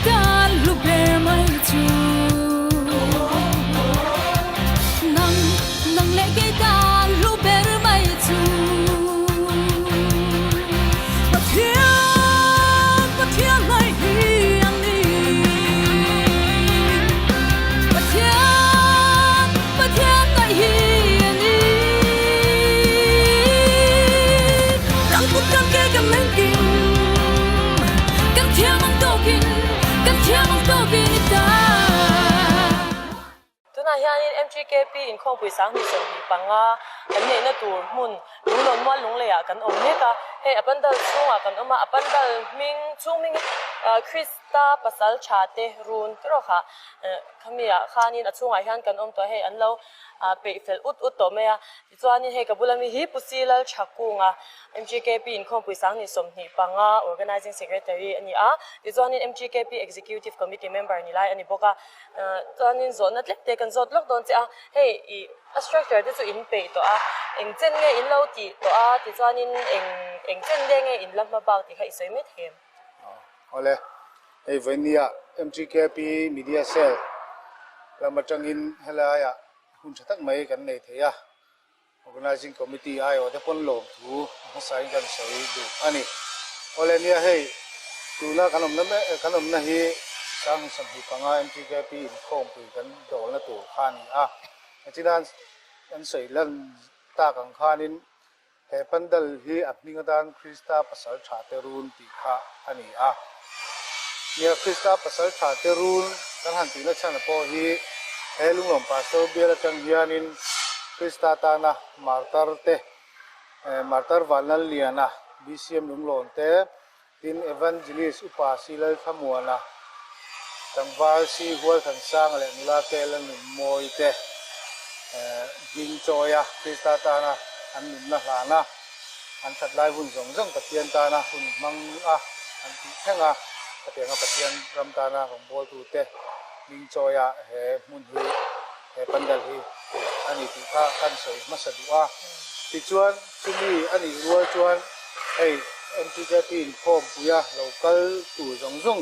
tan hlu ber mai chu. Nang, nang leh kei tan hlu ber mai chu. Pathian, Pathian hlai hi a ni. Pathian, Pathian hlai hi a ni. Kan kut kan ke kan lengkim, kan thiam ang tawkin, kan thiam ang tawkin i ta. Tunah hianin MGKP inkhawmpui 2025 kan neihna tur hmun Lunglawn Mual Lungleiah kan awm mek a. Hei a pandal chhungah kan awm a, a pandal hming chhung hming hi Krista pasal tha te run trawk ah khamiah khanin a chhungah hian kan awm tawh a, hei an lo peih fel ut ut tawh mai a. Tichuanin hei ka bula mi hi Pu Silal Thakunga, MGKP inkhawmpui 2025 Organising Secretary a ni a. Tichuanin MGKP Executive Committee member ni lai a ni bawk a. Chuanin zawhna tlem te kan zawt lawk dawn che a, hei ih a structure te chu in peih tawh a, eng chen nge in lo tih tawh a, tichuanin eng eng chen nge nge in la hma bak tih kha i sawi mai thei em? Awle, hei vawinia MGKP Media Cell lam atangin helaiah hun tha tak mai kan nei thei a, Organising Committee aiawh te pawn lawmthu a hmasain kan sawi duh a ni. Awle nia hei tuna kan awmna mek kan awmna hi 2025 MTKP inkhawmpui kan dawlna tur kha a ni a, hetinan an sawi lan tak ang khanin he pandal hi a hming atan Krista pasal tha te run tih kha a ni a. Nia Krista pasal tha te run kan han tihna chhan pawh hi he Lunglawm Pastor bial atang hianin Krista tana martar te, martar Vanlalliana, BCM Lunglawn te, tin Evangelist Upa Si Lalthlamuana, tlangval Si Hualthansanga leh nula te Lalnunmawi te hming chawia Krista tana an nunna hlana An that lai hun zawng zawng Pathian tana hun hmang a an tih thleng a, khatianga Pathian ram tana rawngbawltute hming chawia he hmun hi, he pandal hi a ni tih kha kan sawi hmasa duh a. Tichuan, chumi a nih rual chuan hei MTKP inkhawmpuia lo kal tur zawng zawng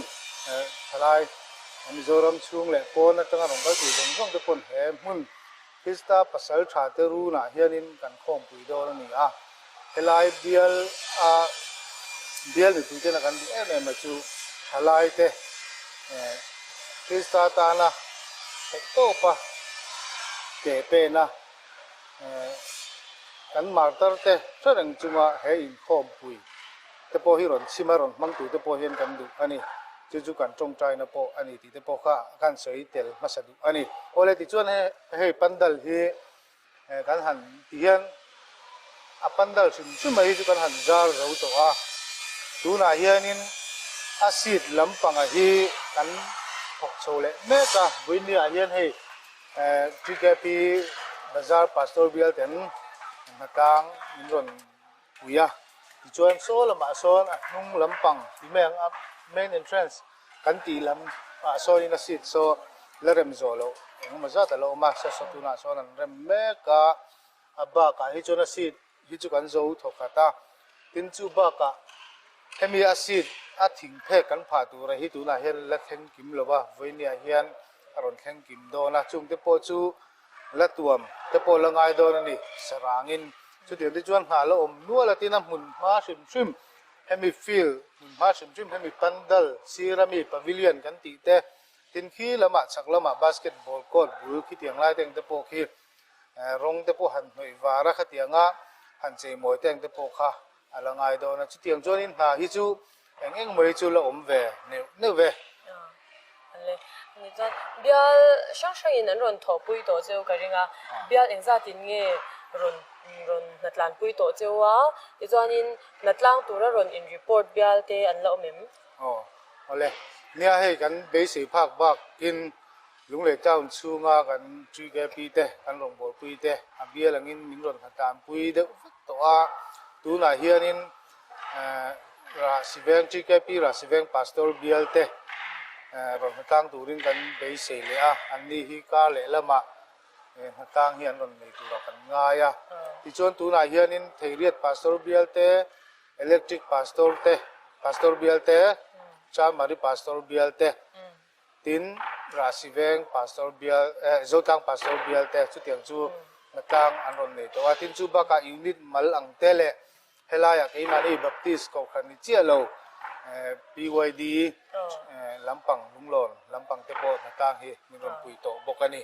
thalai Mizoram chhung leh pawn atanga rawn kal tur zawng zawng te pawn he hmun Krista pasal tha te runah hianin kan khawmpui dawn a ni a, helai bial a bial mipui tena kan duh em em a chu thalai te Krista tana theih tawpa ke pena kan martar te hre reng chunga he inkhawmpui te pawh hi rawn chhim a rawn hmang tur te pawh hian kan duh a ni. Chu chu kan tawngtaina pawh a ni tih te pawh kha kan sawi tel hmasa duh a ni. Awle tichuan hei pandal hi kan han ti hian a pandal hrim hrim mai hi chu kan han zar zo tawh a, tunah hianin a seat lampanga hi kan thawk chho leh mek a, vawinia hian hei TKP Bazar Pastor bial ten hnatlang min rawn pui a, tichuan saw lamah sawn a hnung lampang ti mai ang a main entrance kan tih lam ah sawnin a seat saw la rem zawh loh engemaw zat a lo awm a, saw tunah sawn an rem mek a, a bakah hi chuan a seat hi chu kan zo thaw khat a, tin chu bakah hemi a seat a thing phek kan phah tura hi tunah hian la thleng kim lo va, vawinia hian a rawn thleng kim dawn a, chungte pawh chu La tuam te pawh la ngai dawn a ni, sarangin. Chutiang te chuan nghah la awm nual a tin a hmun hma hrim hrim, hemi field hmun hma hrim hrim, hemi pandal sir ami pavilion kan tih te, tin khi lamah chhak lamah basketball court bul khitiang lai te ang te pawh khi rawng te pawh han hnawih var a khatianga han cheimawi te ang te pawh kha a la ngai dawn a. Chutiang chuanin hna hi chu Eng eng mai chu la awm ve neuh neuh ve. Ani chuan bial hrang hrangin an rawn thawhpui tawh cheu ka ring a, bial engzatin nge rawn rawn hnatlanpui tawh cheu a, tichuanin hnatlang tura rawn in report bial te an la awm em? Aw awle, nia hei kan beisei phak bakin Lunglei town chhunga kan TKP te kan rawngbawlpui te a bial angin min rawn hnatlanpui deuh vek tawh a, tunah hianin Rahsiveng TKP Rahsiveng Pastor bial te rawn hnatlang turin kan beisei leh a, anni hi kar leh lamah hnatlang hi an rawn nei turah kan ngai a. Tichuan tunah hianin Theiriat Pastor bial te, Electric Pastor te, Pastor bial te. Chanmari Pastor bial te, tin Rahsi Veng Pastor bial, Zotlang Pastor bial te chutiang chu hnatlang an rawn nei tawh a. Tin chu bakah unit mal ang te leh helaiah keimahni Baptist kohhran ni chiah lo PYD lampang Lunglawn lampang te pawh hnatlang hi min rawn pui tawh bawk a ni.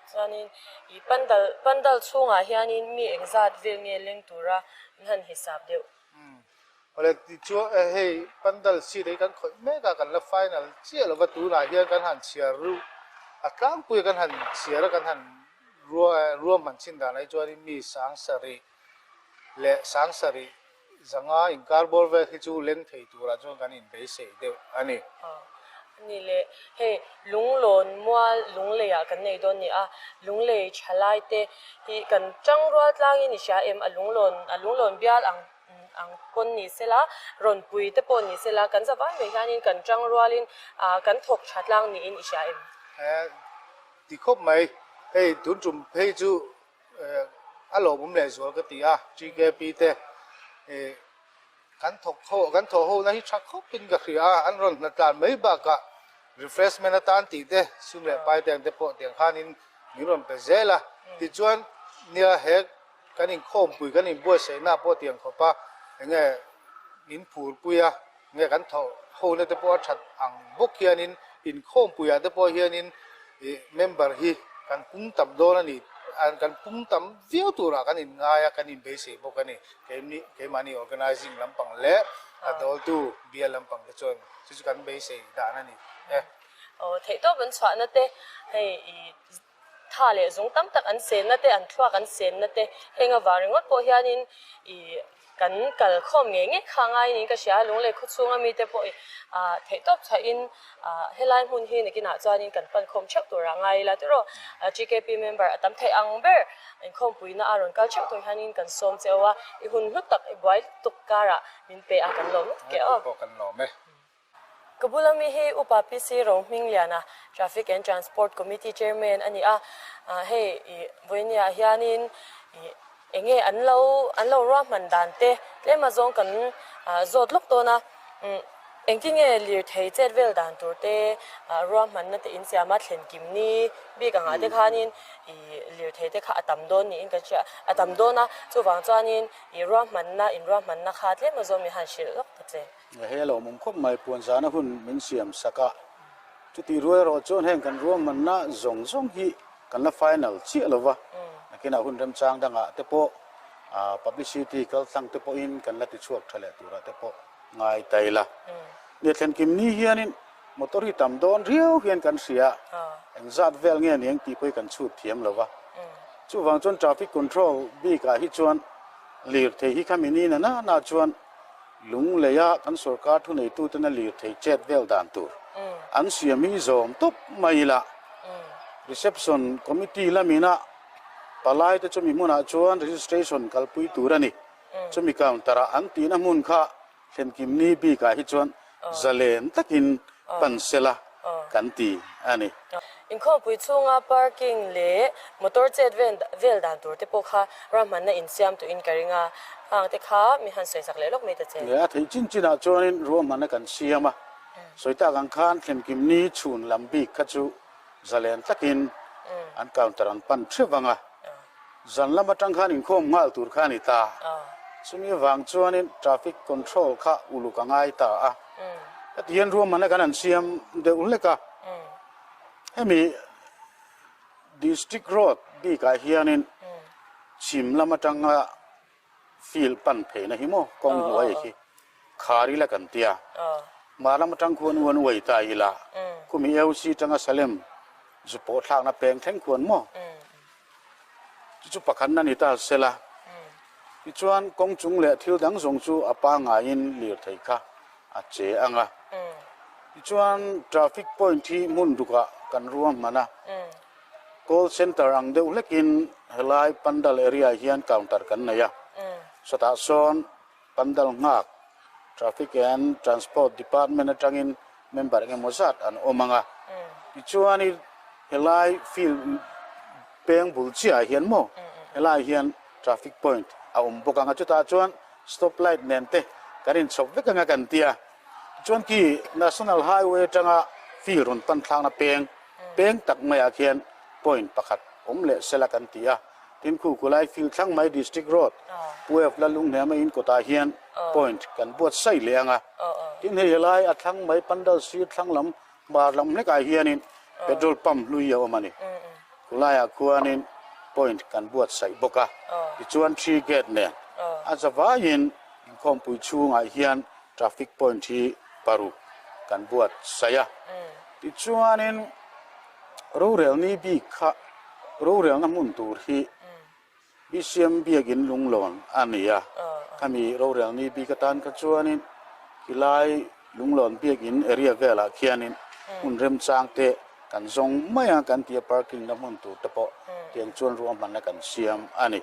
Chuanin i pandal pandal chhungah hianin mi engzat vel nge leng tura an han hisap deuh? Umm awle tichuan hei pandal seat hi kan khawih mek a kan la final chiah lova tunah hian kan han chhiar ruh a tlangpui a kan han chhiar a kan han ruahman chin danah hi chuanin mi sang sarih leh sang sarih zanga inkar bawr vel hi chu leng thei turah chuan kan inbeisei deuh a ni. Ani leh hei Lunglawn mual Lungleiah kan nei dawn ni a, Lunglei thalai te hi kan tang rual tlangin i hria em a Lunglawn a Lunglawn bial ang ang pawn ni sela rawn pui te pawh ni sela kan zavai mai hianin kan tang rualin kan thawk tha tlang niin i hria em? Ti khawp mai, hei tun tum phei chu a lawmawm leh zual ka ti a, TKP te kan thawk ho kan thawh ho na hi tha khawp in ka hria a, an rawn hnatlan mai bakah refreshment atan tih te sum leh pai te ang te pawh tiang khanin min rawn pe zel a, tichuan nia he kan inkhawmpui kan inbuatsaihna pawh tiang khawp a enge min phurpui a. Nge kan thawh hona te pawh a that ang bawk hianin inkhawmpuiah te pawh hianin ih member hi kan pung tam dawn a ni, kan pung tam viau turah kan inngai a, kan inbeisei bawk a ni. Keimni keimahni organising lampang leh a dawltu bial lampang te chuan chu chu kan beisei dan a ni e. Aw theihtawp an chhuahna te hei ih Tha leh zung tam tak an senna te, an thluak an senna te heng avang ringawt pawh hianin ih kan kal khawm ngei ngei kha ngaiin ka hria a, Lunglei khaw chhunga mite pawh ih theihtawp chhuahin helai hmun hi nakinah chuanin kan pan khawm theuh turah ngai ila tiraw GKP member a tam theih ang ber inkhawmpuina a rawn kal theuh tur hianin kan sawm che a, i hun hlu tak i buai lutuk karah min pe a kan lawm lutuk e aw. Pawh kan lawm e. Ka bula mi hi Upa PC Rohmingliana, Traffic and Transport Committee Chairman a ni a, hei i vawinia hianin i enge an lo an lo ruahman dan te tlem azawng kan zawt lawk dawn a, engtin nge lirthei chet vel dan tur te ruahmanna te insiam a thlen kim ni bik angah te khanin i lirthei te kha a tam dawn niin kan hria a tam dawn a, chuvang chuanin i ruahmanna inruahmanna kha tlem azawng mi han hrilh lawk ta che. Hei a lawmawm khawp mai, puan zana hun min siam sak a, chutih ruai erawh chuan heng kan ruahmanna zawng zawng hi kan la final chiah lo va, nakinah hun remchang dangah te pawh publicity kaltlang te pawhin kan la tichhuak tha leh turah te pawh ngai ta ila. Nia thlenkim ni hianin motor hi tam dawn riau hian kan hria a, engzat vel nge ni ang tih pawh hi kan chhut thiam lo va, chuvang chuan traffic control bikah hi chuan lirthei hi khami ni na na chuan Lungleia kan sorkar thuneituten a lirthei chet vel dan tur an siam hi zawm tawp mai ila. Reception Committee lamina palaite chumi hmunah chuan registration kalpui tur a ni. Chumi counter-ah an tihna hmun kha thlenkimni bikah hi chuan zalen takin pan sela kan ti a ni. Inkhawmpui chhunga parking leh motor chet vel dan tur te pawh kha ruahmanna insiam tuin ka ring a, hang te kha mi han sawisak leh lawk mai ta che. Leh a theih chin chinah chuanin ruahmanna kan siam a, sawi tak ang khan thlenkimni chhun lam bik kha chu zalen takin an counter an pan theuh vang a, zan lam atang khan inkhawm nghal tur kha a ni ta. Chumi avang chuanin traffic control kha uluk a ngai ta a, heti hian ruahmanna kan han siam deuh hlek a. Hemi District Road bikah hianin chhim lam atanga field pan pheina hi maw kawng hnuai hi khar ila kan tia. Hmar lam atang khuan uan uai ta ila khumi AOC atanga Salem zu pawh thlakna peng thleng khuan maw chu chu pakhatna ni ta sela. Tichuan kawng chung leh thil dang zawng chu a pangaiin lirthei kha a che ang a. Tichuan traffic point hi hmun dukah kan ruahman a, call centre ang deuh hlekin helai pandal area hian counter kan nei a, sawtah sawn pandal nghak traffic and transport department atangin member engemaw zat an awm ang a. Tichuan i helai field peng bul chiahah hian maw helai hian traffic point a awm bawk ang a, chutah chuan Stop light nen te kan inchhawp vek anga kan ti a. Tichuan khi National Highway atanga field rawn pan thlakna peng, peng tak maiah khian point pakhat awm leh sela kan ti a. Tin khu khulai field thlang mai District Road, Pu F Lalunghnema in kawtah hian point kan buatsaih leh ang a. Tin hei helai a thlang mai pandal sir thlang lam Bar lam hlekah hianin petrol pump hlui a awm a ni. Khulaiah khuanin point kan buatsaih bawk a, tichuan tree gate nen a zavaiin inkhawmpui chhungah hian traffic point hi paruk kan buatsaih a. Tichuanin rorelni bik kha rorelna hmun tur hi BCM biakin lunglawn a ni a, khami rorelni bik atan kha chuanin khilai lunglawn biakin area velah khianin hmun remchang te kan zawng mai a, kan tia parking na hmun tur te pawh tiang chuan ruahmanna kan siam a ni.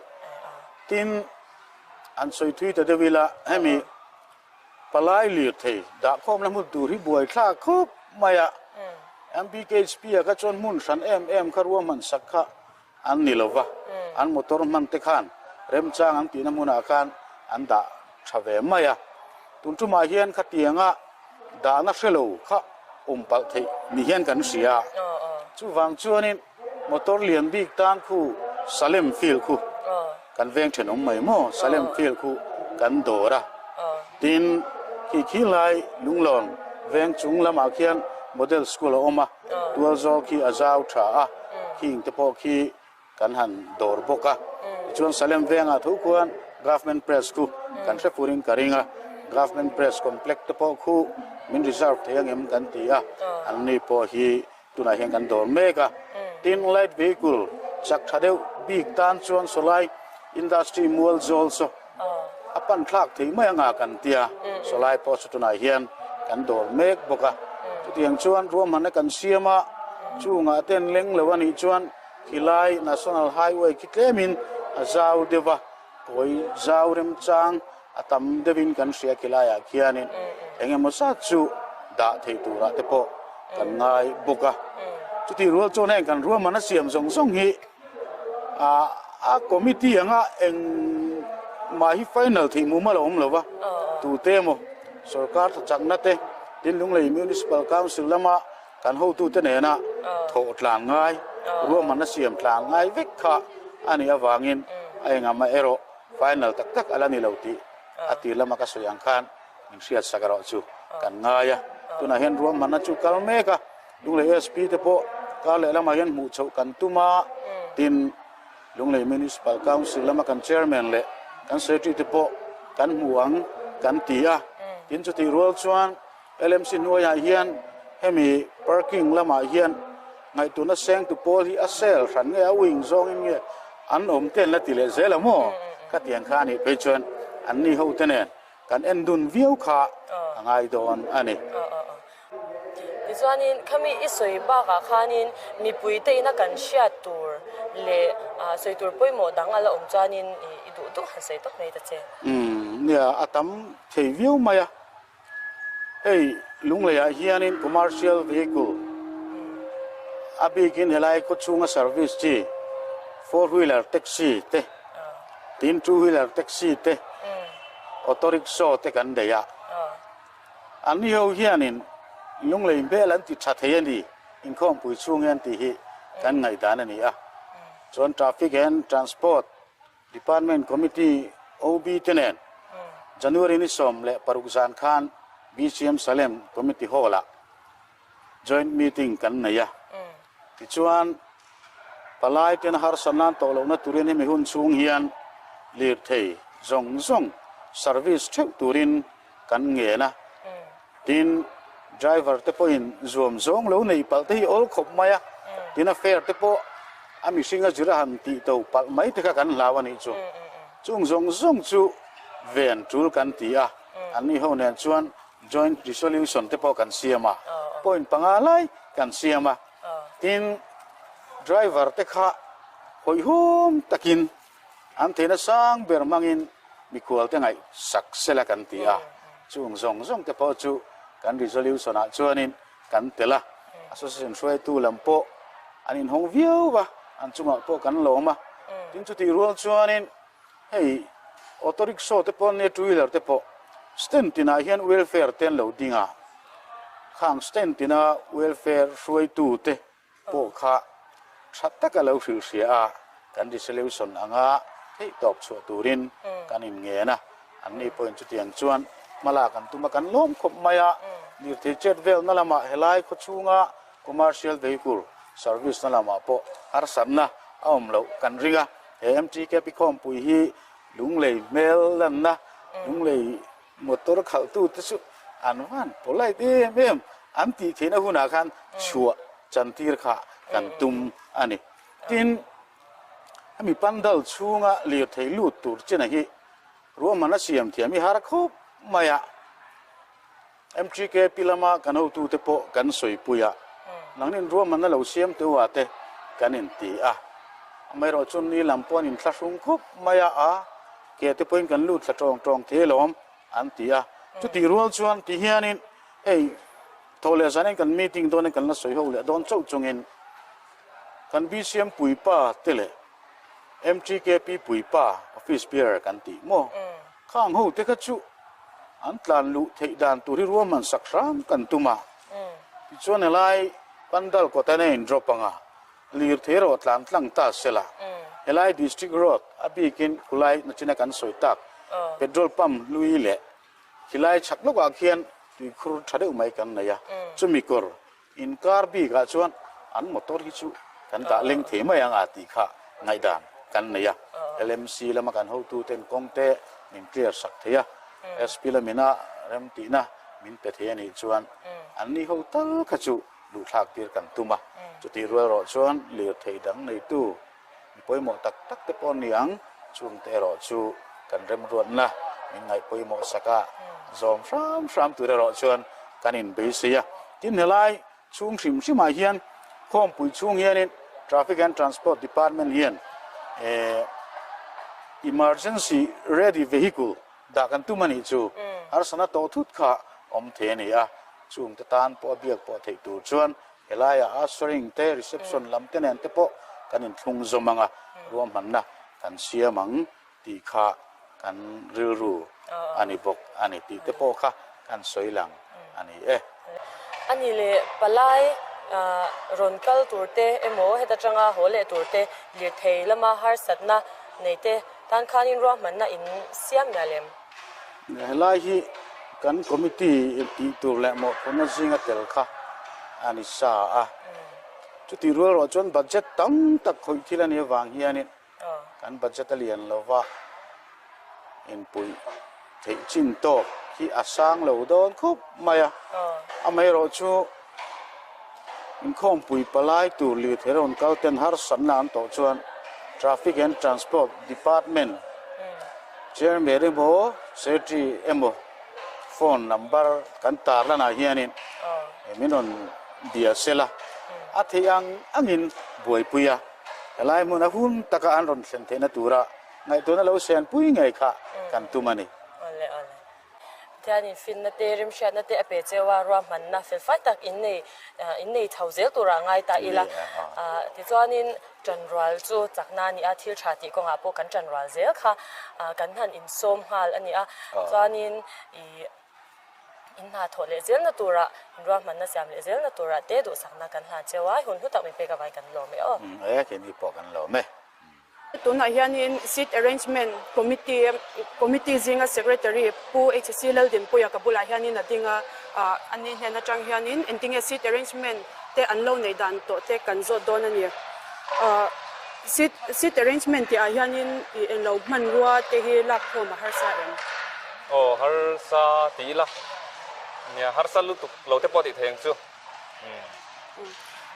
Tin, an sawi thui ta deuh ila hemi palai lirthei dahkhawmna hmun tur hi buaithlak khawp mai a, MBKHP ah kha chuan hmun hran em em kha ruahman sak kha An ni lo va, an motor hman te khan remchang an tihna hmunah khan an dah tha ve mai a. Tun tumah hian khatianga dahna hre lo kha awm palh theih ni hian kan hria. Chuvang chuanin motor lian bik tan khu Salem field khu kan veng thenawm mai maw, Salem field khu kan dawr a. Tin, khi khi lai Lunglawn veng chung lamah khian Model School a awm a. Tual zawl khi a zau tha a, khing te pawh khi kan han dawr bawk a. Tichuan Salem vengah tho khuan Government Press khu kan hre furin ka ring a, Government Press Complex te pawh khu min reserve thei angem kan ti a, anni pawh hi tunah hian kan dawr mek a. Tin, light vehicle chak tha deuh bik tan chuan sawlai industry mual zawl saw A pan thlak thei mai anga kan tia, sawlai pawh chu tunah hian kan dawr mek bawk a. Chutiang chuan ruahmanna kan siam a, chungah ten leng lo a nih chuan khilai National Highway khi tlemin a zau deuh a, kawi zau remchang a tam deuhin kan hria khilaiah khianin eng emaw zat chu dah thei turah te pawh kan ngai bawk a. Chutih rual chuan heng kan ruahmanna siam zawng zawng hi A committee anga engmah hi final theih mumal a awm lo va, tute emaw sorkar thachakna te, tin Lunglei Municipal Council lama kan hotute nena thawh tlan ngai, ruahmanna siam tlan ngai vek kha a nih avangin a engahmah erawh final tak tak a la ni lo tih a tir lama ka sawi ang khan min hriatsak erawh chu kan ngai a. Tunah hian ruahmanna chu kal mek a. Lunglei SP te pawh kar leh lamah hian hmuh chhoh kan tum a, tin Lunglei Municipal Council lama kan Chairman leh kan Secretary te pawh kan hmu ang kan ti a, tin chutih rual chuan LMC hnuaiah hian hemi parking lamah hian ngaihtuahna sengtu pawl hi a sel hran nge a wing zawngin nge an awm te an la ti leh zel a maw? Ka ti ang kha a nih phei chuan anni ho te nen Kan en dun viau kha a ngai dawn a ni. Tichuanin khami i sawi bakah khanin mipuite ina kan hriat tur leh sawi tur pawimawh dang a la awm chuanin i duh duh han sawi tawp mai ta che. Umm nia a tam thei viau mai a. Hei Lungleiah hianin commercial vehicle a bikin helai khawchhunga service chi four wheeler taxi te Tin two wheeler taxi te, auto rickshaw te kan nei a. An ni ho hianin Lunglei hmel an ti tha thei a ni, inkhawmpui chhung hian tih hi kan ngaihdan a ni a. Chuan Traffic and Transport Department Committee OB te nen January ni 16 zan khan BCM Salem Committee Hall-ah Joint meeting kan nei a, tichuan palai ten harsatna an tawh lohna turin hemi hun chhung hian lirthei zawng zawng service theuh turin kan ngen a, tin driver te pawhin zuam zawng lo nei palh te hi awl khawp mai a, tin a fare te pawh a mihring a zir a han tih to palh mai te kha kan hlau a nih chu. Chung zawng zawng chu ven tul kan ti a, anni ho nen chuan Joint Resolution te pawh kan siam a, point panga lai kan siam a, tin driver te kha hawihhawm takin an theihna sang ber hmangin mikhual te ngaihsak sela kan ti a, chung zawng zawng te pawh chu kan resolution ah chuanin kan tel a, association hruaitu lam pawh an inhawng viau va, an chungah pawh kan lawm a, tin chutih rual chuanin Hei auto rickshaw te pawh nia two wheeler te pawh stand tinah hian welfare te an lo ding a. Khang stand tina welfare hruaitute pawh kha tha taka lo hrilhhria a, kan resolution anga theihtawp chhuah turin kan inngen a, anni pawhin chutiang chuan hmalak an tum a, kan lawm khawp mai a, lirthei chet velna lamah helai khawchhunga commercial vehicle service na lamah pawh harsatna a awm loh kan ring a, he MTKP khawmpui hi Lunglei hmel lanna Lunglei Motor khalhtute chu an van polite em em, an tih theihna hunah khan chhuah chantir kha kan tum a ni. Tin, hemi pandal chhunga lirthei lut tur china hi ruahmanna siam thiam hi har khawp mai a. MTKP lama kan hotute pawh kan sawipui a, nangnin ruahmanna lo siam teuh ah te kan inti a. Amaherawhchu ni lam pawh an inthlahrung khawp mai a, a ke te pawhin kan lut thla tawng tawng thei alawm an ti a. Chutih rual chuan ti hianin hei tho leh zanin kan meeting dawnin kan la sawi ho leh dawn chauh chungin kan BCM puipa te leh MTKP puipa office bearer kan tih maw? Khang ho te kha chu an tlan luh theih dan tur hi ruahman sak hram kan tum a, tichuan helai pandal kawt a in drop ang a, lirthei erawh tlan tlang ta sela, helai district road a bikin khulai nachina kan sawi tak petrol pump hlui leh khilai chhak lawkah khian tuikhur tha deuh mai kan nei a, chumi kawr Inkar bikah chuan an motor hi chu kan dah leng thei mai ang a tih kha ngaihdan kan nei a. LMC lama kan hotuten kawng te min clear sak thei a, SP lamina remtihna min pe thei a nih chuan anni ho tal kha chu luhthlak tir kan tum a. Chutih rual erawh chuan lirthei dang neitu Mi pawimawh tak tak te pawh ni ang, chungte erawh chu kan remruatna min ngaih pawimawh sak a, zawm hram hram tur erawh chuan kan inbeisei a. Tin, helai chhung hrim hrimah hian khawmpui chhung hianin Traffic and Transport Department hian Emergency Ready Vehicle dah kan tum a nih chu harsatna tawh thut kha awm thei a ni a, chungte tan pawh a biak pawh theih tur chuan Helaiah ushering te, reception lam te nen te pawh kan inthlung zawm ang a, ruahmanna kan siam ang tih kha kan rilru a ni bawk a ni tih te pawh kha kan sawi lang a ni e. A ni leh palai rawn kal tur te emaw heta tanga haw leh tur te lirthei lama harsatna nei te tan khanin ruahmanna in siam mial em? Helai hi kan committee tih tur leh mawhphurhna zinga tel kha a ni sa a. Chutih rual ruah chuan budget tam tak khawih thil a nih avang hianin kan budget a lian lo va, inpuih theih chin tawk hi a sang lo dawn khawp mai a. Amaherawhchu inkhawmpui palai tur lirthei rawn kal ten harsatna an tawh chuan Traffic and Transport Department Chairman emaw Secretary emaw phone number kan tar lanah hianin min rawn bia sela a theih ang angin buaipui a, helai hmun a hun taka an rawn thlen theihna tura ngaihtuahna lo senpui ngei kha kan tum a ni. Pathianin finna te, remhriatna te a pe cheu a, ruahmanna felfai tak in nei in nei chho zel turah ngai ta ila. Tichuanin ṭanrual chu chakna a ni a, thil ṭha tih kawngah pawh kan ṭanrual zel kha kan han insawm nghal a ni a. Chuanin ih in hna thawh leh zelna turah, in ruahmanna siam leh zelna turah te duhsakna kan hlan cheu a, hun hlu tak min pek avangin kan lawm e aw. E, keini pawh kan lawm e. Tunah hianin Seat Arrangement Committee Committee zinga Secretary Pu HC Laldinpuia ka bulah hianin a ding a, ani hnen atang hianin engtinge Seat Arrangement te an lo neih dan tawh te kan zawt dawn a ni. Seat Seat Arrangement tih ah hianin ih englo hmanrua te hi lak khawm a harsa em? Aw harsa ti ila, nia harsa lutuk lo te pawh tih thei ang chu.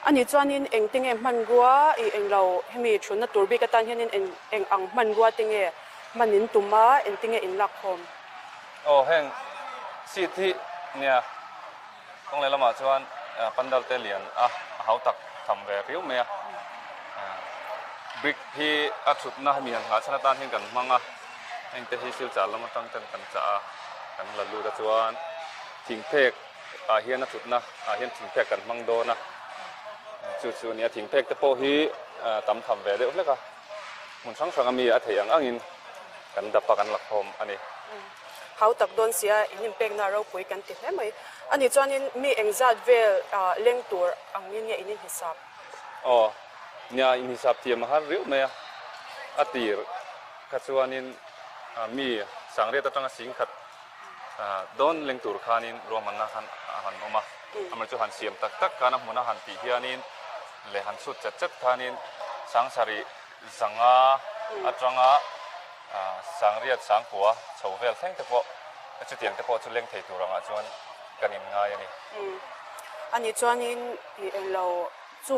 Ani chuanin engte nge hmanrua i englo hemi thunna tur bik atan hianin eng eng ang hmanrua te nge hman in tum a, engte nge in lak khawm? Aw heng seat hi nia kawng leh lamah chuan pandal te lian a a hau tak tham ve riau mai a, brick hi a thutna hemi han nghah chhan atan hian kan hmang a, hengte hi silchar lam atang ten kan chah a, kan la lut a chuan thingphek ah hian a thutna ah hian thingphek kan hmang dawn a, chu chu a ni a, thingphek te pawh hi tam tham ve deuh hlek a, hmun hrang hrang ami a theih ang angin kan dap a kan la khawm a ni. Hau tak dawn sia in inpekna ropui kan ti hle mai. Ani chuanin mi engzat vel leng tur angin nge in inhisap? Aw, nia inhisap thiam a har riau mai a. A tir kha chuanin mi sangriat atanga singkhat dawn leng tur khanin ruahmanna khan a han awm a. Amaherawhchu han siam tak tak khan a hmuna han tih hianin leh han chhut chat chat khanin sangsarih zanga atanga Sangriat sangkua chho vel thleng te pawh chutiang te pawh chu leng thei tur angah chuan kan in ngai a ni. Ani chuanin i englo chu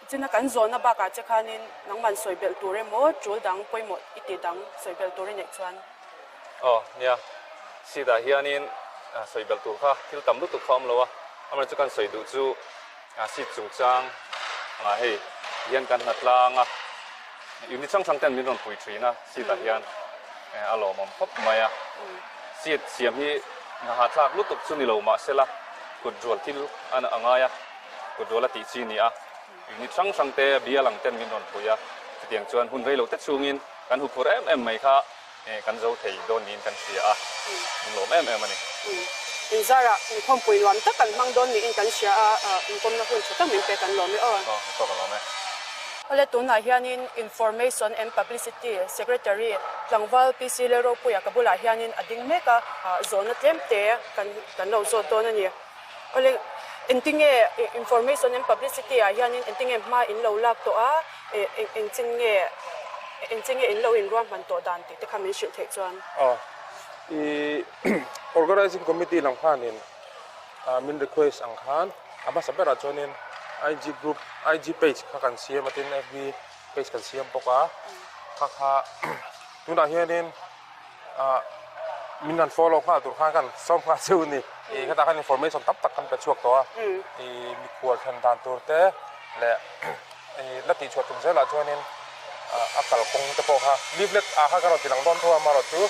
china kan zawhna bakah che khanin nangman sawi belh tur emaw tul dang pawimawh i tih dang sawi belh tur i neih chuan. Aw nia, seat ah hianin sawi belh tur kha thil tam lutuk kha a awm lo a, amaherawhchu chu kan sawi duh chu seat chungchang angah hei hian kan hna tlang a. Unit hrang hrang ten min rawn pui thin a, seat ah hian a lawmawm khawp mai a. Seat siam hi hnahahthlak lutuk chu ni lo mahsela kut rual thil a ngai a, kut rual a tih chi ni a. Unit hrang hrang te bial ang ten min rawn pui a, chutiang chuan hun rei lo te chhungin kan huphurh em em mai kha kan zo thei dawn niin kan hria a, min lawm em em a ni. Inzarah inkhawmpui nuam tak kan hmang dawn niin kan hria a, inkawmna hun tha tak min pek kan lawm e aw. Aw, ka pawh ka lawm e. Awle tunah hianin Information and Publicity Secretary Tlangval PC Lalropuia ka bulah hianin a ding mek a, zawhna tlem te kan kan lo zawt dawn a ni. Awle engtinge Information and Publicity ah hianin engtinge hma in lo lak tawh a, Engchin nge engchin nge in lo inruahman tawh dan tih te kha min hrilh theih chuan? Aw, i Organizing Committee lam khanin min request ang khan a hmasa berah chuanin IG group, IG page kha kan siam a tin FB page kan siam bawk a, kha kha tunah hianin Min han follow nghal tur khan kan sawm nghal cheu a ni. Ih hetah khan information tam tak kan pe chhuak tawh a. Ih mikhual thlen dan tur te leh ih la tihchhuah tum zelah chuanin a kalkawng te pawh kha leaflet ah khan ka rawn ti lang dawn tho a amaherawhchu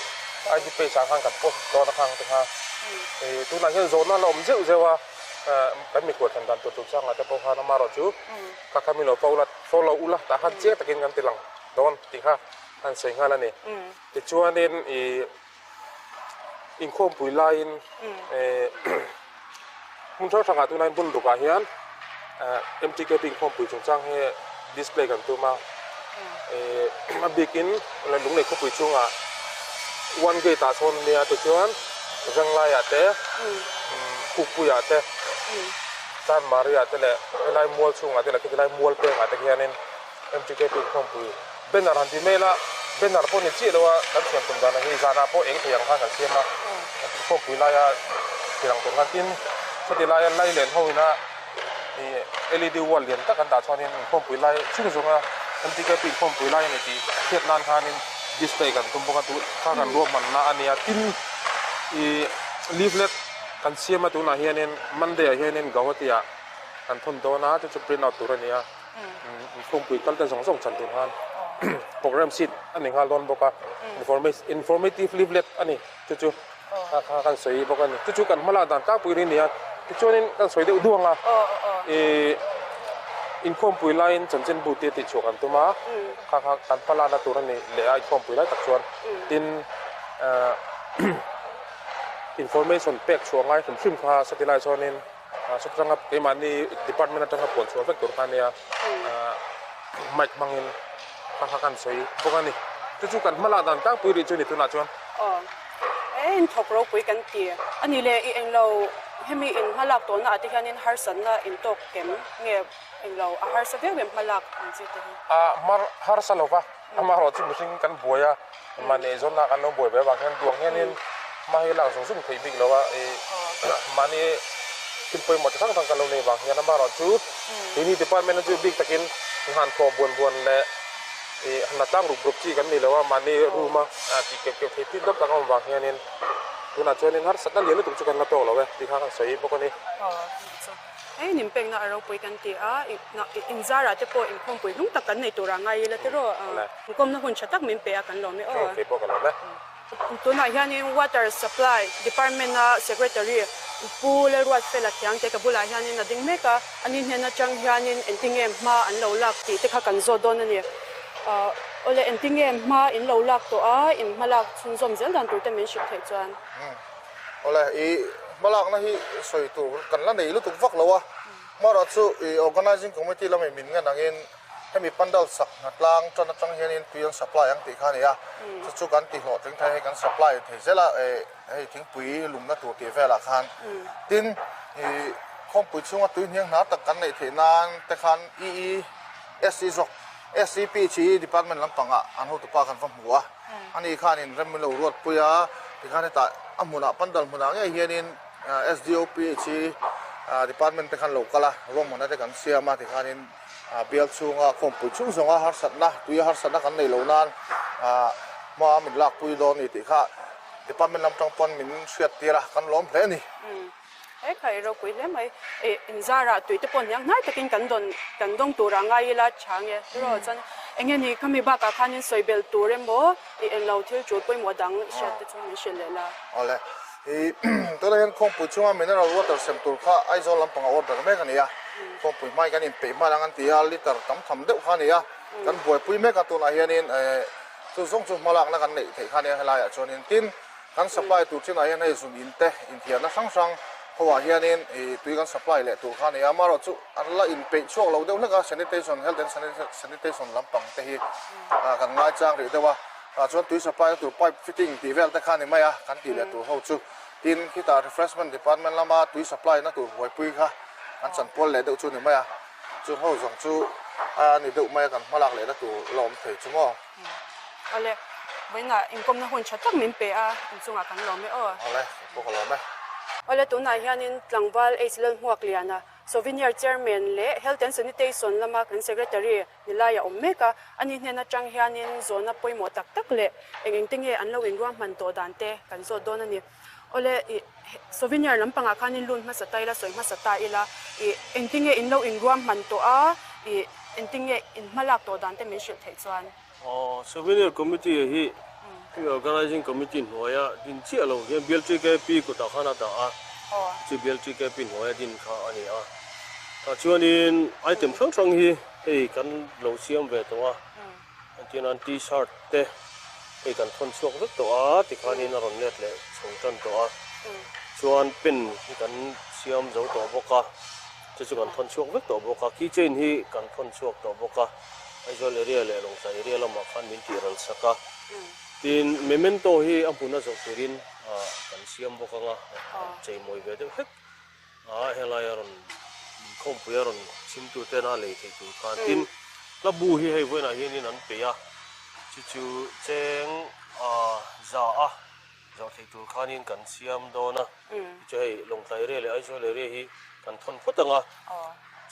IG page ah khan kan post dawn a khang te kha. Ih tunah hian zawhna la awm zeuh zeuh a kan mikhual thlen dan tur chungchangah te pawh khan amaherawhchu kha kha min lo follow ula tah khan chiang takin kan ti lang dawn tih kha an sawi nghal a ni. Tichuanin ih inkhawmpui laiin eh hmun hrang hrangah tunlai hmun rukah hian eh MTKP inkhawmpui chungchang hi display kan tum a eh a bikin Lunglei khawpui chhungah one gate ah sawn ania tichuan Venglaiah te Kukpuiah te Chanmariah te leh helai mual chhungah te leh khiti lai mual pengah te khianin MTKP inkhawmpui Banner han ti mai ila, banner pawh ni chiah lo a, kan siam tum dan ang hi zanah pawh eng thei ang khan kan siam a, kan inkhawmpui laia thil ang tur khan tin chutih laia lai len ho ina ih led wall lian tak an dah chuanin inkhawmpui lai chhung zawnga MTKP inkhawmpui lai a ni tih hriat nan khanin display kan tum bawk a, tun kha kan ruahmanna a nia tin ih leaflet kan siam a tunah hianin Monday ah hianin Guwahati ah kan thawn dawn a chu chu print out tur a ni a. Inkhawmpui kal te zawng zawng chan tur khan program sheet a ni nghal dawn bawk a, informative leaflet a ni chu chu kha kha kan sawi bawk a ni. Chu chu kan hma lak dan tlangpui ri a ni a, tichuanin kan sawi deuh duang a, ih inkhawmpui laiin chanchinbu te tihchhuah kan tum a, kha kha kan hma lakna tur a ni leh a inkhawmpui lai tak chuan tin information pek chhuah ngai hrim hrim kha satilai chuanin. Sut atanga keimahni department atanga puan chhuah vek tur kha ania mic hmangin kha kha kan sawi bawk a ni. Chu chu kan hma lak dan tlangpui rih chu ni tunah chuan. Aw e in thawk ropui kan ti a ni le i englo hemi in hma lak tawhna ah te hianin harsatna in tawk kem nge englo a harsa viau em hma lak ang chi te hi. A hmar harsa lova amaherawh chu mihring kan buai a mahni eizawnna kan lo buai ve avang hian duang hianin hma hi lak zung zung theih bik lo a ih mahni thil pawimawh chi hrang hrang kan lo nei vang hian amaherawh chu keini department a chu bik takin han thawh buan buan leh ih han tlang rup rup chi kan ni lo a mahni room a tih keuh keuh theih thin deuh tak a awm vang hianin tunah chuanin harsatna lian lutuk chu kan la tawk lo e tih kha kan sawi bawk a ni. Hei ninpekna a ropui kan ti a, inzarah te pawh inkhawmpui hlung tak kan nei turah ngai ila tiraw? Inkawmna hun tha tak min pe a kan lawm e aw. Kei pawh ka lawm e. Tunah hianin Water Supply Department-a Secretary Pu Lalruatfela Thiangte ka bulah hianin a ding mek a, ani hnen atang hianin engtinge hma an lo lak tih te kha kan zawt dawn a ni. Awle engtinge hma in lo lak tawh a, in hma lak chhunzawm zel dan tur te min hrilh theih chuan. Awle, i hmalakna hi sawi tur kan la nei lutuk vak lo a, hmarawh chu i Organising Committee lama min ngen angin hemi pandal sak hna tlang tan atang hianin tui an supply ang tih kha a ni a, chu chu kan ti hlawhtling thei hei kan supply thei zel a, hei thingpui lumna tur tih velah khan. Tin, i khawmpui chhunga tui hniang hnar tak kan neih theih nan te khan EESC zawk SCP chi department lampangah an hotupa kan va hmu a, ani khanin rem min lo ruatpui a, tikhan hetah a hmunah pandal hmunah ngei hianin SDOP chi department te khan lo kal a, ruahmanna te kan siam a, tikhanin bial chhunga khawmpui chhung zawnga harsatna, tuia harsatna kan neih loh nan hma min lakpui dawn a ni tih kha department lam tang pawn min hriattir a, kan lawm hle a ni. He kha i ropui hle mai. I inzarah tui te pawh hniang hnai takin kan dawn kan dawng turah ngai ila tha nge tiraw chuan enge ni khami bakah khanin sawi belh tur emaw i englo thil tul pawimawh dang i hriat te chu min hrilh leh la. Awle i tunah hian khawngpui chhunga mineral water sem tur kha Aizawl lampanga order mek a ni a, khawngpui hmai kan inpeih hman ang an ti a, liter tam tham deuh kha a ni a, kan buaipui mek a tunah hianin chu zawng chu hmalakna kan neih theih kha a nia helaiah chuanin tin Kan supply tur chinah hian hei zun in te inthiarna hrang hrang ho ah hianin ih tui kan supply leh tur kha a ni a, amaherawh chu an la inpeih chhuak lo deuh hlek a, sanitation, health and sanitation lampang te hi kan ngaichang rih deuh a, tah chuan tui supply na tur pipe fitting tih vel te kha a ni mai a, kan tih leh tur ho chu. Tin, khitah refreshment department lama tui supply na tur buaipui kha an chanpual leh deuh chu a ni mai a, chung ho zawng chu a ni deuh mai a kan hmalak lehna tur la awm thei chu maw. Awle, vawiinah inkawmna hun tha tak min pe a, inchungah kan lawm e aw. Awle, pawh ka lawm e. Awle, tunah hianin tlangval H Lalhmuak Liana, Souvenir Chairman leh Health and Sanitation lama kan Secretary ni lai a awm mek a, ani hnen atang hianin zawhna pawimawh tak tak leh eng eng te nge an lo inruahman tawh dan te kan zawt dawn a ni. Awle, i Souvenir lampangah khanin lun hmasa ta ila, sawi hmasa ta ila, i engtinge in lo inruahman tawh a, i engtinge in hmalak tawh dan te min hrilh theih chuan. Aw, Souvenir Committee hi hemi Organising Committee hnuaia din chiah lo hian Bial TKP kutah khan a dah a, chu Bial TKP hnuaia din kha a ni a. Tah chuanin item hrang hrang hi hei kan lo siam ve tawh a, engtin an T-shirt te hei kan thawn chhuak vek tawh a tikhanin a rawn let leh chho tan tawh a, chuan pen hi kan siam zo tawh bawk a, chu chu kan thawn chhuak vek tawh bawk a, keychain hi kan thawn chhuak tawh bawk a. Aizawl area leh Lawngtlai area lamah khan min tih ral sak a, tin memento hi a hmun a zawh turin kan siam bawk anga, an cheimawi ve deuh hlek a, helai a rawn inkhawmpui a rawn chhimtu ten a lei theih tur khan, tin hla bu hi hei vawiinah hianin an peih a, chu chu cheng za a zawh theih tur khanin kan siam dawn a, chu hei Lawngtlai area leh Aizawl area hi kan thawn phawt ang a,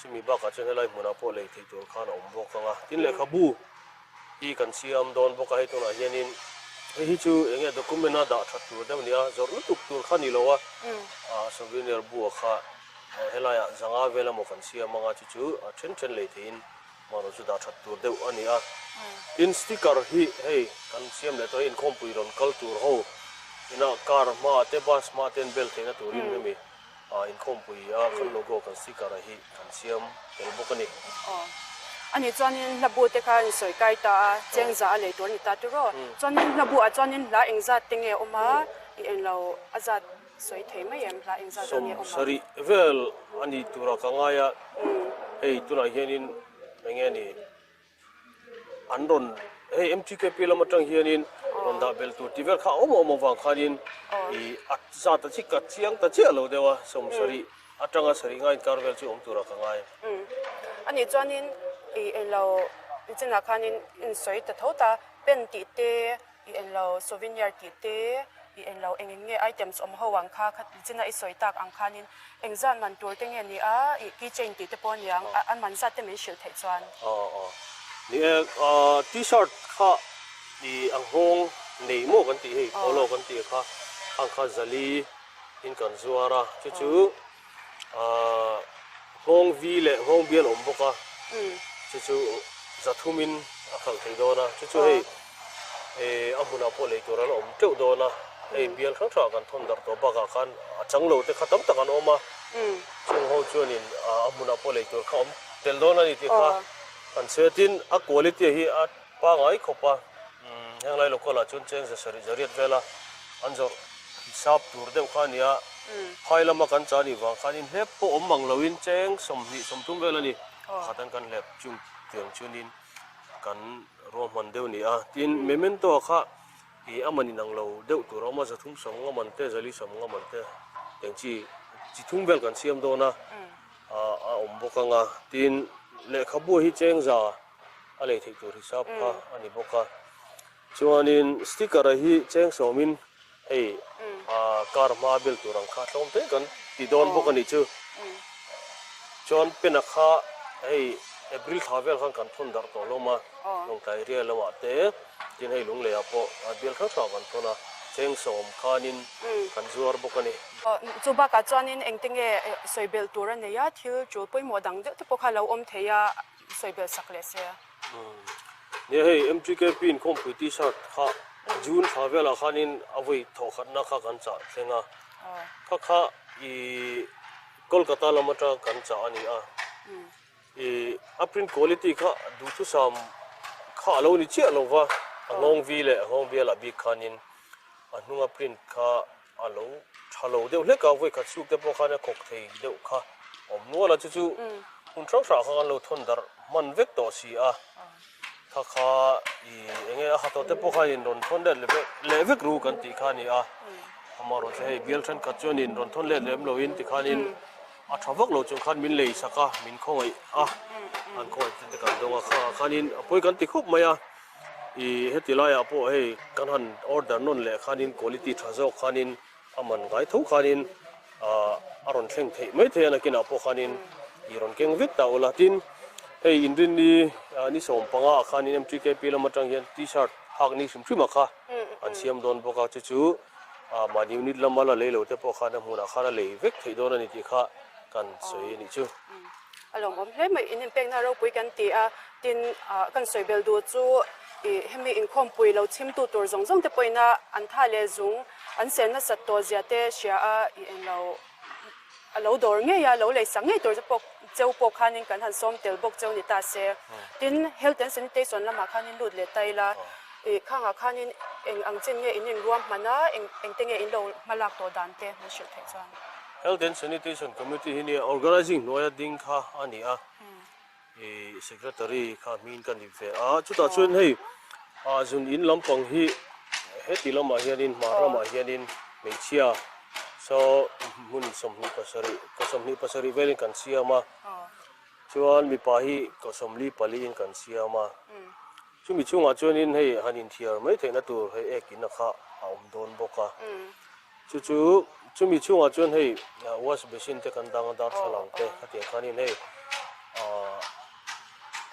chumi bakah chuan helai hmunah pawh lei theih tur khan a awm bawk ang a, tin lehkhabu hi kan siam dawn bawk a, hei tunah hianin hei hi chu eng nge document a dah that tur deuh a ni a, zawrh lutuk tur kha ni lo a, souvenir bu ah kha helaiah zanga vel emaw kan siam ang a, chu chu a then then lei theihin Hmanraw chu dah that tur deuh a ni a. Tin, sticker hi hei kan siam leh tawh hi inkhawmpui rawn kal tur ho inah car hmaah te bus hmaah te an bel theihna turin hemi inkhawmpui a kan logo kan sticker a hi kan siam tel bawk a ni. Aw. Ani chuanin hla bu te kha in sawi kai ta a, cheng za a lei tur a ni ta tiraw. Chuanin hla bu ah chuanin hla engzat te nge awm a, i englo a zat Sawi thei mai em hla engzat vel nge awm ang? Sarih vel a ni tura ka ngai a, hei tunah hianin eng nge ni an rawn hei MTKP lam atang hianin rawn dah belh tur tih vel kha a awm awm avang khanin ih a zat a chi ka chiang ta chiah lo deuh a, sawmsarih atanga sarih ngai inkar vel chu awm tura ka ngai. Anih chuanin ih englo nichinah khanin insawi ta tho ta, pen tih te I en lo souvenir tih te, i en lo eng eng nge items awm ho ang kha, kha china i sawi tak ang khanin eng zan man tur te nge ni a, i keychain tih te pawh a niang, a man zat te min hrilh theih chuan. Aw aw. Ni e, t-shirt kha i ang nghawng nei maw kan tih hei, polo kan tih kha, khang kha zali in kan zuar a, chu chu Nghawng vi leh nghawng bial awm bawk a, chu chu zathumin a khalh thei dawn a, chu chu hei a hmunah pawh lei tur an awm teuh dawn a, hei bial hrang hrangah kan thawn darh tawh bakah khan a chang lo te kha tam tak an awm a, chung ho chuanin a hmunah pawh lei tur kha awm tel dawn a ni tih kha kan sawi a, tin a quality hi a pangai khawp a, henglai local ah chuan cheng za sarih zariat vela an zawrh. hisap tur deuh kha a ni a, phai lama kan chah anih vang khanin hlep pawh awm mang loin cheng 20 30 vel a ni, pakhat an kan hlep chung tiang chuanin kan ruahman deuh a ni a. Tin, memento ah kha ih a man inang lo deuh tur a awm a, 300 sawmnga man te, 400 sawmnga man te tiang chi chi thum vel kan siam dawn a, a awm bawk ang a. Tin, lehkhabu hi cheng za a lei theih tur hisap kha a ni bawk a. Chuanin sticker a hi cheng sawmin hei car hma bel tur ang kha tlawm te kan ti dawn bawk a nih chu. Chuan pen a kha hei April thla vel khan kan thawn darh tawh hlawm a, Lawngtlai ria lamah te tin hei Lungleiah pawh bial hrang hrangah kan thawn a, cheng sawm khanin kan zuar bawk a ni. Chu bakah chuanin engte nge sawi belh tur a nei a, thil tul pawimawh dang deuh te pawh kha lo awm thei a, sawi belh sak leh se. Nia hei MTKP inkhawmpui t-shirt kha June thla velah khanin a vawi thawhkhatna kha kan chah thleng a, kha kha i Kolkata lam atanga kan chah a ni a, i a print quality kha duhthusam kha a lo ni chiah lo va, a nghawng vi leh a nghawng bialah bik khanin a hnunga print kha a lo tha lo deuh hlek a, vawi khat suk te pawh khan a khawk thei deuh kha awm nual a, chu chu hmun hrang hrangah khan kan lo thawn darh hman vek tawh si a, kha kha i eng nge a ha tawh te pawh khan in rawn thawn let leh vek ru kan tih kha a ni a, amaherawhchu hei bial thenkhat chuan in rawn thawn let lem loin tikhanin a tha vak lo chung khan min lei sak a, min khawngaih a, an khawngaih te kan dawng a, khangah khanin a pawi kan ti khawp mai a. I heti laiah pawh hei kan han order nawn leh khanin quality tha zawk khanin a man ngai tho khanin a rawn thleng theih mai thei a nakinah pawh khanin i rawn keng vek ta ula. Tin, hei inrinni ni 15 ah khanin MTKP lam atang hian t-shirt hak ni hrim hrim a kha an siam dawn bawk a, chu chu mahni unit lama la lei lo te pawh khan a hmunah khan a lei vek theih dawn a ni tih kha kan sawi a nih chu. A lawmawm hle mai, in inpekna ropui kan ti a, tin kan sawi bel duh chu ih hemi inkhawmpui lo chhimtu tur zawng zawng te pawhin a an tha leh zung an sen nasat tawh zia te hria a ih englo a lo dawr ngei a, lo lei sak ngei tur te pawh cheu pawh khanin kan han sawm tel bawk cheu ni ta se. Tin, health and sanitation lamah khanin lut leh ta ila ih khangah khanin eng ang chin nge in inruahman a, eng engte nge in lo hmalak tawh dan te min hrilh theih chuan. Health and Sanitation Committee hi nia organising hnuaia ding kha a ni a, ih secretary kha hming ka ni ve a, chutah chuan hei ah zun in lampang hi heti lamah hianin hmar ramah hianin hmeichhia saw hmun 27 kaw 27 velin kan siam a, chuan mipa hi kaw 44 in kan siam a, chumi chungah chuanin hei han inthiar mai theihna tur hei ek inna kha a awm dawn bawk a. Chu chu chumi chhungah chuan hei wash basin te kan dang a darthlalang te khatiang khanin hei ahh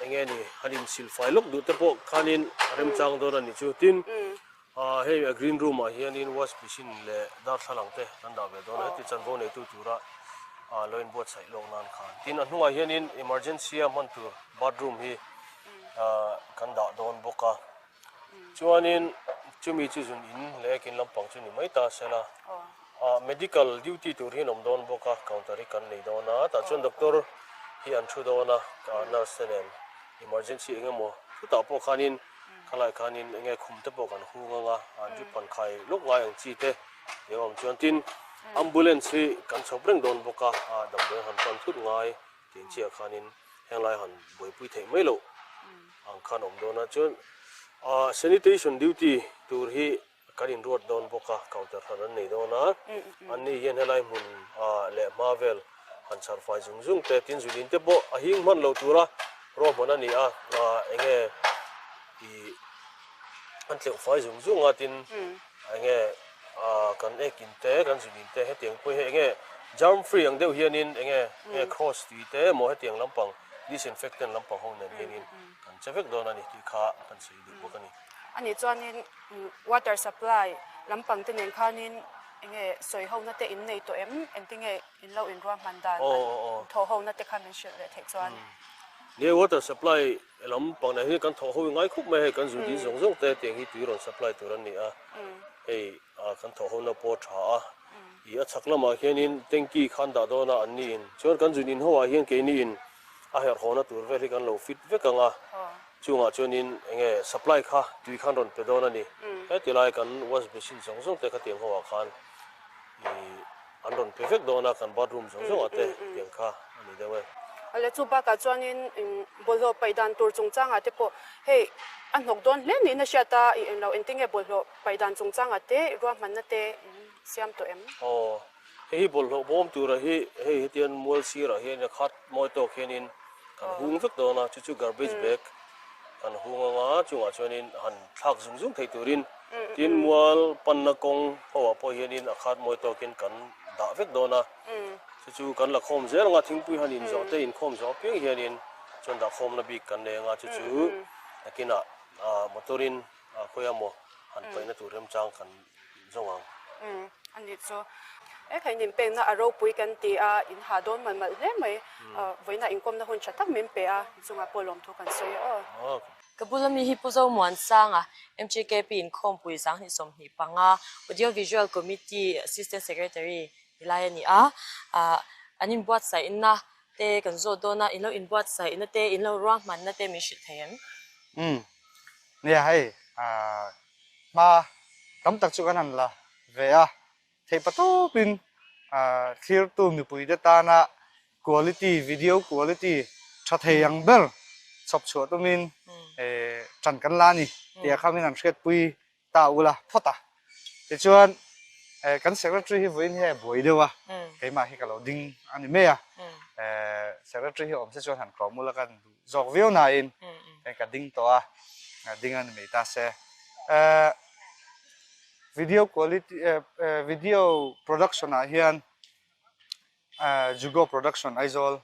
eng nge ni han insil fai lawk duh te pawh khanin a remchang dawn a ni chu. Tin ahh hei a green room ah hianin wash basin leh darthlalang te kan dah ve dawn a heti chanvo neitu tura ah lo inbuatsaih lawk nan khan. Tin a hnungah hianin emergency a hman tur bathroom hi ahh kan dah dawn bawk a. Chuanin chumi chu zun in leh kin lampang chu ni mai ta sela, ah medical duty tur hi an awm dawn bawk a, counter hi kan nei dawn a, tah chuan doctor hi an thu dawn a, nurse te nen emergency eng emaw chutah pawh khanin khalai khanin eng nge khum te pawh kan hung ang a, drip han khai lawk ngai ang chi te eng awm chuan tin ambulance hi kan chhawp reng dawn bawk a, damdawi han pan thut ngai tih chiah khanin henglai han buaipui theih mai loh ang khan awm dawn a, chuan ah sanitation duty tur hi kan inruat dawn bawk a, counter hran an nei dawn a, an ni hian helai hmun ah leh hma vel han chhar fai zung zung te tin zun te pawh a hing hman lo tura ruahman a ni a, ah eng nge ih an tleuh fai zung zung a tin eng nge ah kan ek in te kan zun in te hetiang pawh hi eng nge germ free ang deuh hianin eng nge nge cross tui te emaw hetiang lampang disinfectant lampang ho nen hianin kan che vek dawn a ni tih kha kan sawi duh bawk a ni. A nih chuanin water supply lampang te nen khanin eng nge sawi hona te in nei tawh em? Engtin nge in lo inruahman dan an thawh hona te kha min hrilh leh theih chuan? Nia water supply lampang nen hian kan thawh ho ngai khawp mai a, hei kan zu dil zawng zawng te tiang hi tui rawn supply tur an ni a, hei kan thawh hona pawh a tha a, ih a chhak lamah hianin tanky kha an dah dawn a an niin chuan kan zun in ho ah hian keini in a herh hawna tur vel hi kan lo fit vek ang a, chungah chuanin eng nge supply kha tui khan rawn pe dawn a ni, heti lai kan wash basin zawng zawng te khatiang ho ah khan. Ih, an rawn pe vek dawn a, kan bathroom zawng zawngah te tiang kha a ni deuh e. Awle, chu bakah chuanin bawlhhlawh paih dan tur chungchangah te pawh hei a hnawk dawn hle niin a hriat a, ih englo engtinge bawlhhlawh paih dan chungchangah te ruahmanna te in siam tawh em? Aw, hei hi bawlhhlawh bawm tura hi hei hetian mual sirah hian a khat mawi tawk hianin kan hung vek dawn a, chu chu garbage bag kan hung anga chungah chuanin han thlak zung zung theih turin tin mual panna kawng ho ah pawh hianin a khat mawi tawkin kan dah vek dawn a, chu chu kan la khawm zel anga thingpui han inzawh te inkhawm zawh apiang hianin chuan dah khawmna bik kan nei anga chu chu nakinah motor in khawi emaw han paihna tur remchang kan zawng ang. Umm a nih chu. E kha in inpekna a ropui kan ti a, in ha dawn malh malh hle mai. Vawiinah inkawmna hun tha tak min pe a, chungah pawh lawmthu kan sawi e aw. Ka bula mi hi Pu Zomuansanga, MGKP inkhawmpui 2025, Audio Visual Committee Assistant Secretary ni lai a ni a. An inbuatsaihna te kan zawt dawn a, in lo inbuatsaihna te, in lo ruahmanna te min hrilh thei em? Umm nia hei hma tam tak chu kan han la ve a, theih patawpin thlirtu mipuite tana quality, video quality tha thei ang ber chhawp chhuah tumin ṭan kan la a ni tih ah khan min han hriatpui ta ula phawt a. Tichuan kan secretary hi vawiin hi a buai deuh a, keimah hi ka lo ding a ni mai a, secretary hi awm se chuan han tlawm ula ka duh zawk viau nain ka ding tawh a, ding a ni mai ta se. Video quality video production ah hian Jugo production Aizawl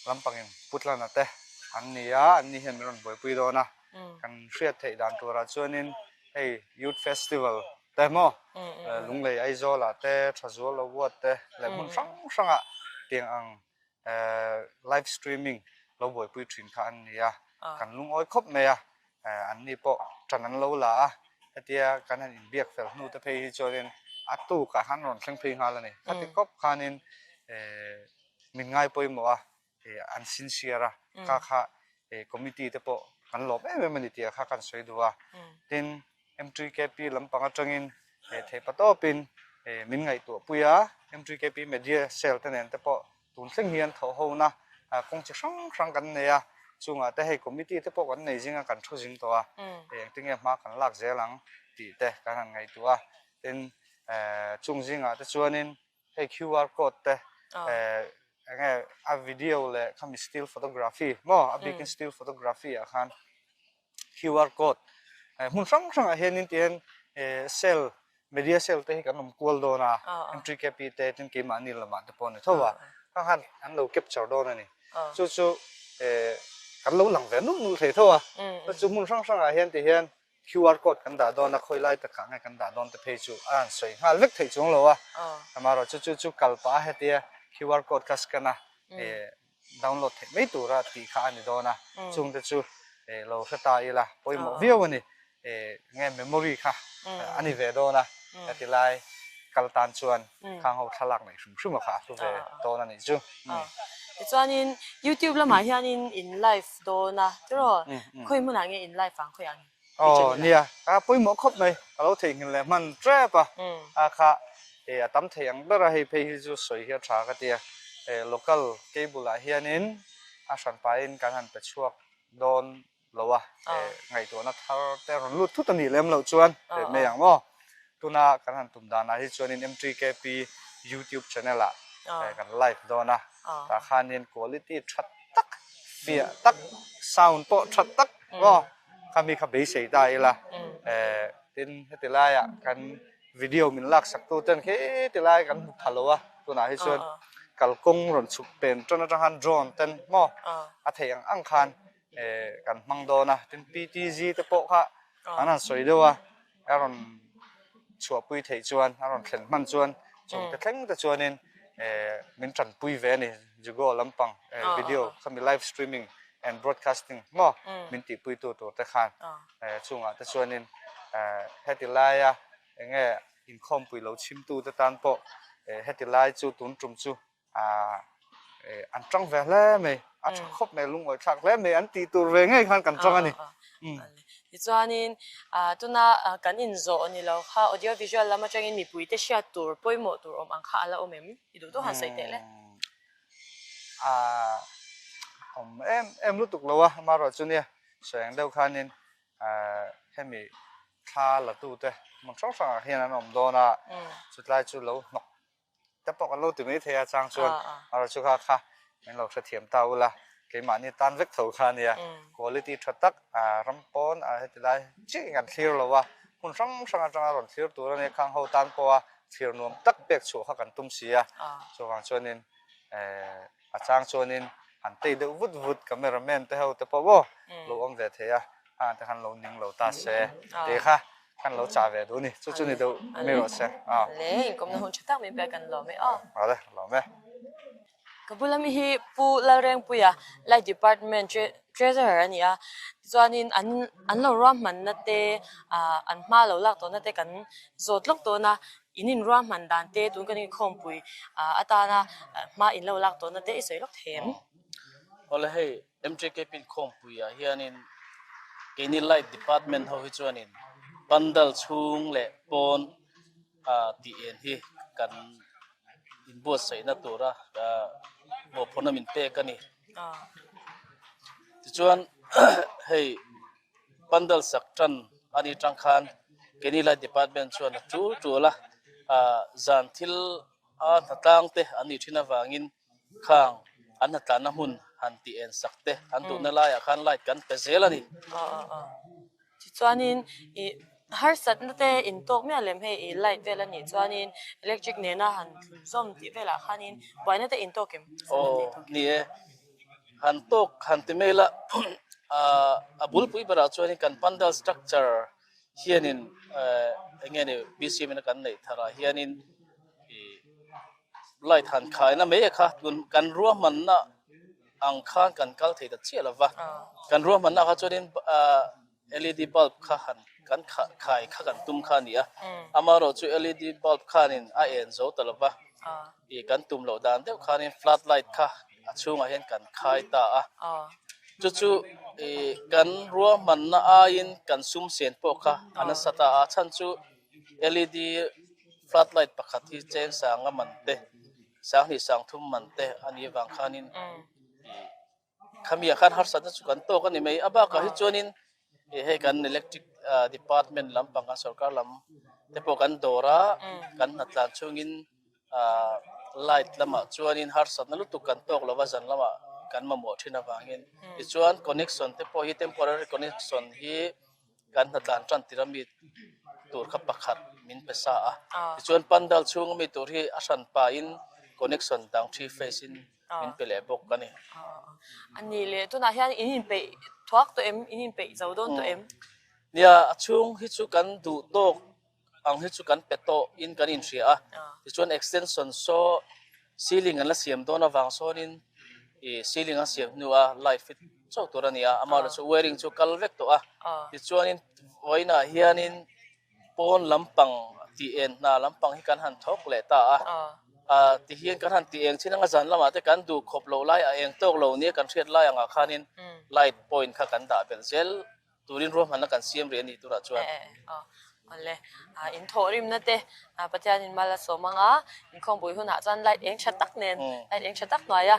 lampangin Putlana te an ni a, an ni hian min rawn buaipui dawn a, kan hriat theih dan turah chuanin hei Youth Festival te maw Lunglei Aizawl ah te Thazual Award te leh hmun hrang hrangah tiang ang live streaming lo buaipui thin kha an ni a, kan lungawi khawp mai a, an ni pawh tan an lo la a, hetia kan han inbiak fel hnu te phei hi chuanin a tukah khan rawn thleng phei nghal a ni. Khati khawp khanin min ngai pawimawh a, an sincere a, kha kha committee te pawh kan lawm em em a ni tih kha kan sawi duh a, tin MTKP lampang atangin theihpa tawpin min ngaihtuahpui a, MTKP Media Cell te nen te pawh tun thleng hian thawhhona kawng chi hrang hrang kan nei a, chungah te hei committee te pawh kan nei zinga kan thu zing tawh a, engtinge hma kan lak zel ang tih te kan han ngaihtuah a, tin chung zingah te chuanin hei QR code te enge a video leh khami still photography maw a bikin still photography ah khan QR code hmun hrang hrangah hianin tihian cell media cell te hi kan awm kual dawn a MTKP te tin keimahni lamah te pawh a ni tho a khang khan an lo capture dawn a ni chu chu kan lo lang ve nulh nulh thei tho a chu hmun hrang hrangah hian tihian QR code kan dah dawn a khawi lai takah nge kan dah dawn te phei chu a han sawi nghal vek theih chuang lo a amaherawhchu chu chu chu kal pah a hetia QR code kha scan a download theih mai tura tih kha a ni dawn a, chungte chu lo hre ta ila pawimawh viau a ni. Nge memory kha a ni ve dawn a, heti lai kal tan chuan khang ho thlalak neih hrim hrim a kha a hlu ve dawn a nih chu. Tichuanin YouTube lamah hianin in live dawn a tiraw? Khawi hmunah nge in live ang khawi ang? Aw nia, a pawimawh khawp mai, ka lo theihnghilh leh hman tep a, a kha a tam thei ang ber a, hei phei hi chu sawi hi a tha ka ti a, local cable ah hianin a hran pahin kan han pe chhuak dawn lo a, ngaihtuahna thar te rawn lut thut a nih lem loh chuan pe mai ang maw, tuna kan han tum danah hi chuanin MTKP YouTube channel ah kan live dawn a, tah khanin quality tha tak, fiah tak, sound pawh tha tak maw. Khami kha beisei ta ila tin heti laiah kan video min laksak tu ten khiti lai kan hmu pha lo a tunah hi chuan kalkawng rawn chhuk pen tan atang khan drone ten maw a theih ang ang khan kan hmang dawn a tin PTG te pawh kha an han sawi deuh a a rawn chhuahpui theih chuan a rawn thlen hman chuan chungte thleng te chuanin min tanpui ve a ni Jugo lampang video khami live streaming and broadcasting maw min tihpuitu tur te khan chungah te chuanin heti laia enge inkhawmpui lo chhimtu te tan pawh heti lai chu tun tum chu an tang ve hle mai a tha khawp mai lungawi thlak hle mai an tih tur ve ngei khan kan tang a ni. Tichuanin tuna kan inzawh ni lo kha audio visual lam atangin mipuite hriat tur pawimawh tur awm ang kha a la awm em? I duh duh han sawi teh le. Awm em em lutuk lo a, amaherawh chu nia sawi ang deuh khanin hemi thla la tute hmun hrang hrangah hian an awm dawn a, chutlai chu lo hnawk te pawh kan lo ti mai thei a chang chuan amaherawh chu kha kha min lo hrethiam ta ula keimahni tan vek tho kha ania quality tha tak ram pawn heti lai chiah in kan thlir lo a hmun hrang hrang atanga rawn thlir tur ania khang ho tan pawha thlir nuam tak pek chhuah kha kan tum si a chuvang chuanin a chang chuanin han tei deuh vut vut camera man te ho te pawh maw lo awm ve thei a hang te khan lo ning lo ta se tih kha khan lo chah ve duh ni chu chu ni deuh mai rawh se a le inkawmna hun tha tak mai pek kan lawm e aw ale lawm e ka bula mi hi Pu Lalrengpuia Light Department Treasurer a ni a tichuanin an an lo ruahmanna te ah an hma lo lak tawhna te kan zawt lawk dawn a In inruahman dan te tun kan inkhawmpui atana hma in lo lak tawhna te i sawi lawk thei em? Awle hei MJKP inkhawmpui ah hianin keini Light Department ho hi chuanin pandal chhung leh pawn tih en hi kan inbuatsaihna tura mawhphurhna min pek a ni. Tichuan hei Pandal sak tan a nih tang khan keini lai department chuan a tul tul a, zan thil a hnatlang te an nih thin avangin khang an hnatlanna hmun han tih en sak te an duhna laiah khan light kan pe zel a ni. Tichuanin ih harsatna te intawk miah lem hei ih light vel a nih chuanin electric nena han thlun zawm tih velah khanin buaina te intawk em? Aw ni e. Han tawk han ti mai la, a bulpui berah chuanin kan pandal structure hianin eng nge ni BCM in a kan neih tharah hianin light han khaina mai a kha tun kan ruahmanna ang khan kan kal thei ta chiah lo va, kan ruahmanna kha chuanin LED bulb kha han kan khai kha kan tum kha a ni a, amaherawh chu LED bulb khanin a en zo ta lo va, ih kan tum loh dan deuh khanin flood light kha a chhungah hian kan khai ta a, chu chu ih kan ruahmanna aiin kan sum sen pawh kha a nasa ta a, chhan chu LED flood light pakhat hi cheng sanga man te, sanghnih sangthum man te a nih avang khanin ih. Khamiah khan harsatna chu kan tawk a ni mai. A bakah hi chuanin hei kan electric department lampang kan sorkar lam te pawh kan dawr a, kan hnatlan chhungin light lamah chuanin harsatna lutuk kan tawk lo va, zan lamah kan mamawh thin avangin. Tichuan connection te pawh hi temporary connection hi kan hnatlan tan tir a mi tur kha pakhat min pe sa a. Tichuan pandal chhunga mi tur hi a hran pahin connection dang three phase in min pe leh bawk a ni. A ni leh tunah hian in inpeih thuak tawh em? In inpeih zo dawn tawh em? Nia, a chhung hi chu kan duh tawk ang hi chu kan pe tawh in kan inhria a. Tichuan extension saw ceiling an la siam dawn avang sawnin ih ceiling an siam hnua light fit chauh tur a ni a, amaherawhchu chu wiring chu kal vek tawh a. Tichuanin vawiinah hianin Pawn lampang tih en hna lampang hi kan han thawk leh ta a, tihian kan han tih eng chin anga zan lamah te kan duh khawp loh lai a eng tawk lo nia kan hriat lai angah khanin light point kha kan dah belh zel turin ruahmanna kan siam rih a ni turah chuan. Awle, in thawh rimna te Pathianin mal a sawm anga inkhawmpui hunah chuan light eng tha tak nen light eng tha tak hnuaia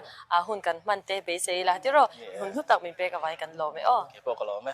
hun kan hman te beisei ila tiraw hun hlu tak min pek avangin kan lawm e aw. Keipawh ka lawm e.